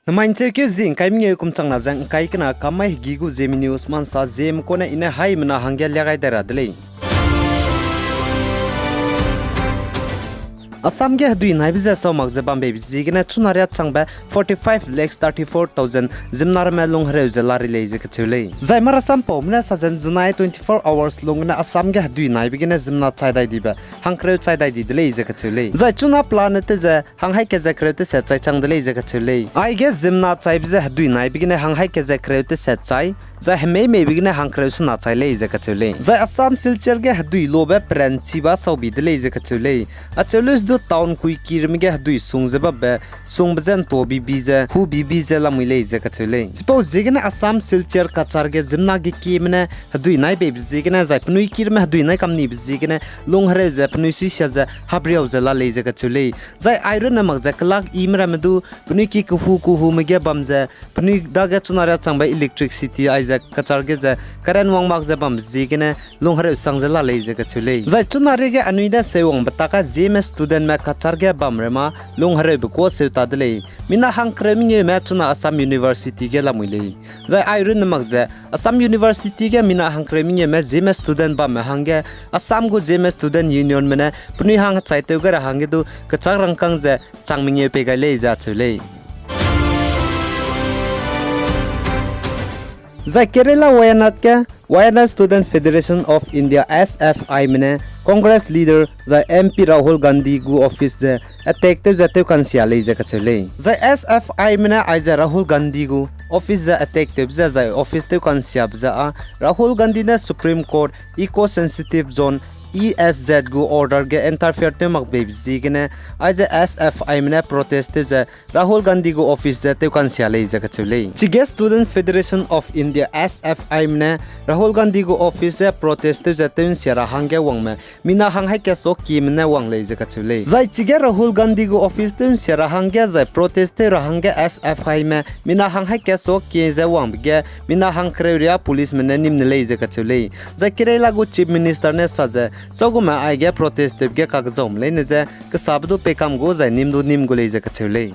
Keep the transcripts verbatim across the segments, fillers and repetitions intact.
Namai ’ncheukeu zie ’ngkai mengeu kum changna ze ’ngkai kena kam mai hegî gu Zeme News mansa Zeme kune i ne haimena hangge lia gai dai ra de lei. Assam ge hedui naibe ze sau mak ze bambeibe ziegene chuna riâ changbe forty-five lakhs thirty-four thousand ziemmena ramme lung hereu ze la ri lei ze kacheu lei. Zai marasampaume ne sa ze ’nzenai twenty-four hours lung gene Assam ge hedui naibe gene ziemmena chai dai dibe hangkereu chai dai di de lei ze kacheu lei. Zai chuna pelane tew ze hang haî kat ze kereu teset chai chang de lei ze kacheu lei. Aige ziemmena chaibe ze hedui naibe gene hang haî kat ze kereu teset chai, zai hemeimeibe gene hangkereu sena chai lei ze kacheu lei. Zai Assam Silchar ge hedui lobe peranchiba sau bi de lei ze kacheu lei. Acheu leuse du town kuikirime ge hedui sung ze bambe, sungbe ze ’nto bibi ze, hu bibi ze lamui lei ze kacheu lei. Chipau ziegene Assam Silchar Cachar ge ziemmena gekieme ne hedui nai beibe ziegene, zai penui kirime hedui nai kam nibe ziegene, lung hereu ze penui suisia ze habriau ze la lei ze kacheu lei. Zai airunne mak ze kelak ime ramme du penui ki kehu kehume ge bam ze, penui dage chuna riâ changbe electricity aize Cachar ge ze current wang mak ze bambe ziegene, lung hereu sang ze la lei ze kacheu lei. Zai chuna riâ ge anui ne seuwangbe tak ge Zeme studentme Cachar ge bam re ma lung hereube kuâ seu ta de lei. Mina hangkereu mengeume chuna Assam University ge lamui lei. Zai airunne mak ze Assam University ge mina hangkereu mengeume Zeme student bamme hangge Assam gu Zeme Student Unionme ne penui hang hechaitew gai ra hangge du kechâk rangkâng ze chang mengeu pei gai lei ze acheu lei. Zai Kerala Wayanad ge Wayanad Student Federation of India, S F Ime ne Congress leader zai M P Rahul Gandhi gu office ze attack tew ze tew kansia lei ze kacheu lei. Zai S F Ime ne aize Rahul Gandhi gu office ze attack tewbe ze zai office tew kansiabe ze â Rahul Gandhi ne Supreme Court Eco Sensitive Zone, E S Z gu order ge interfere tew mak beibe ziegene, aize S F Ime ne protest tew ze Rahul Gandhi gu office ze tew kansia lei ze kacheu lei. Chige Student Federation of India, S F Ime ne Rahul Gandhi gu office ze protest tew ze tew ’nsia ra hangge wangme mina hang haî kat so kieme ne wang lei ze kacheu lei. Zai chige Rahul Gandhi gu office tew ’nsia ra hangge zai protest tew ra hangge S F Ime mina hang haî kat so kie ze wangbe ge mina hangkereu riâ policeme ne nîm ne lei ze kacheu lei. Zai Kerala gu Chief Minister ne sa ze, chagume aige protest tewbe ge kakzaume leine ze kesabe du peikam gu zai nîm du nîm gu lei ze kacheu lei.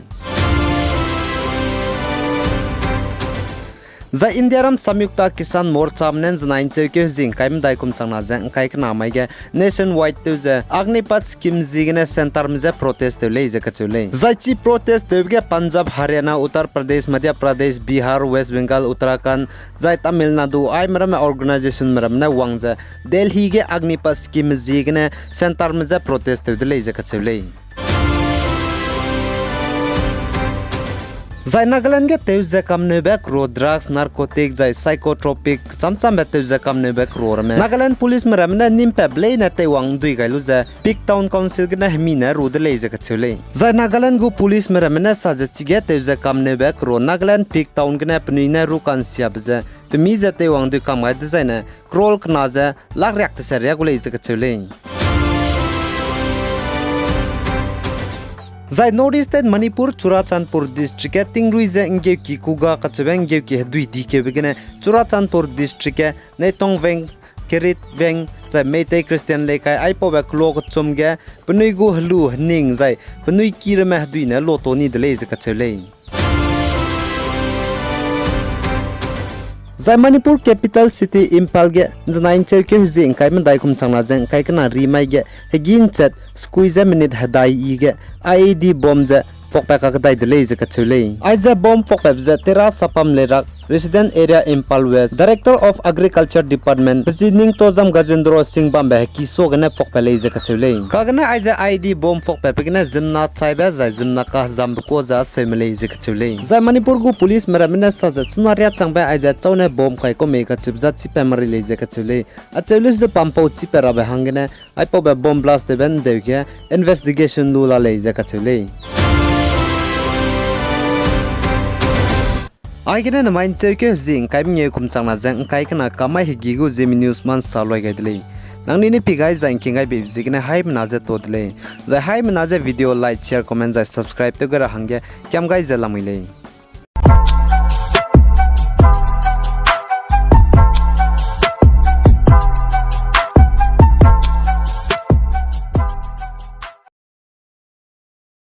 Zai Indiaram Samyukta Kisan Morchame ne ’nzenai ’ncheukeu zie ’ngkai medai kum changna ze ’ngkai kena mai ge nationwide tew ze Agnipath scheme ziegene centreme je protest tew lei ze kacheu lei. Zai chi protest tewbe ge Punjab, Haryana, Uttar Pradesh, Madhya Pradesh, Bihar, West Bengal, Uttarakhand, zai Tamil Nadu aime ramme organizationme ramme ne wang ze Delhi ge Agnipath scheme ziegene centreme je protest tew de lei ze kacheu lei. Zai Nagaland ge tew ze kamneube kero drugs, narcotic, zai psychotropic kechâmchâmbe tew ze kamneube kero ramme Nagaland policeme ramme ne nîm pat be leine teiwang ’ndui gai lu ze Phek Town Council gene hemi ne ru de lei ze kacheu lei. Zai Nagaland gu policeme ramme ne sa ze chige tew ze kamneube kero Nagaland Phek Town gene penui ne ru kansiabe ze pemi ze teiwang ’ndui kam gai dezaine crore kena ze lak riak tese riak gu lei ze kacheu lei. Zai North East State Manipur Churachandpur District ge tingrui ze ’nggeuki kuga kacheube ’nggeuki hedui dikeube gene Churachandpur District ge Neitong Veng, Kirit Veng, zai Meitei Christian Leikai aipaube kelo kechum ge penui gu helu hening zai penui ki ramme hedui ne loto ni de lei ze kacheu lei. Zai Manipur capital city Imphal ge ’nzenai ’ncheukeu zie ’ngkai medai kum changna ze ’ngkai kena ri mai ge hegî ’nchat sekui ze minute hedai i ge I E D bomb ze pakpat kakdai de lei ze kacheu lei. Aize bomb pakpatbe ze Tera Sapam Leirak, Resident Area Imphal West, Director of Agriculture Department, Pezi Ningtozam Gajendra Singh bambe heki suagene pakpat lei ze kacheu lei. Kagene aize I E D bomb pakpatbe gene ziemmena chaibe zai ziemmena kahezambe kuâ ze aseume lei ze kacheu lei. Zai Manipur gu policeme ramme ne sa ze chuna riâ changbe aize chaune bomb kai ku mei kacheube za chîpat mari lei ze kacheu lei. Acheu leuse du pampau chîpat rabe hanggene aipaube bomb blast tewbe ’ndeu ge investigation lu la lei ze kacheu lei. Aigene namai ’ncheukeu zie ’ngkai mengeu kum changna ze ’ngkai kena kam mai hegî gu Zeme News mansa loi gai de lei. Nangnui ne pi gai zai ’ngking gai beibe ziegene haimena ze to de lei. Zai haimena ze video like, share, comment zai subscribe tew gai ra hangge kiam gai ze lamui lei.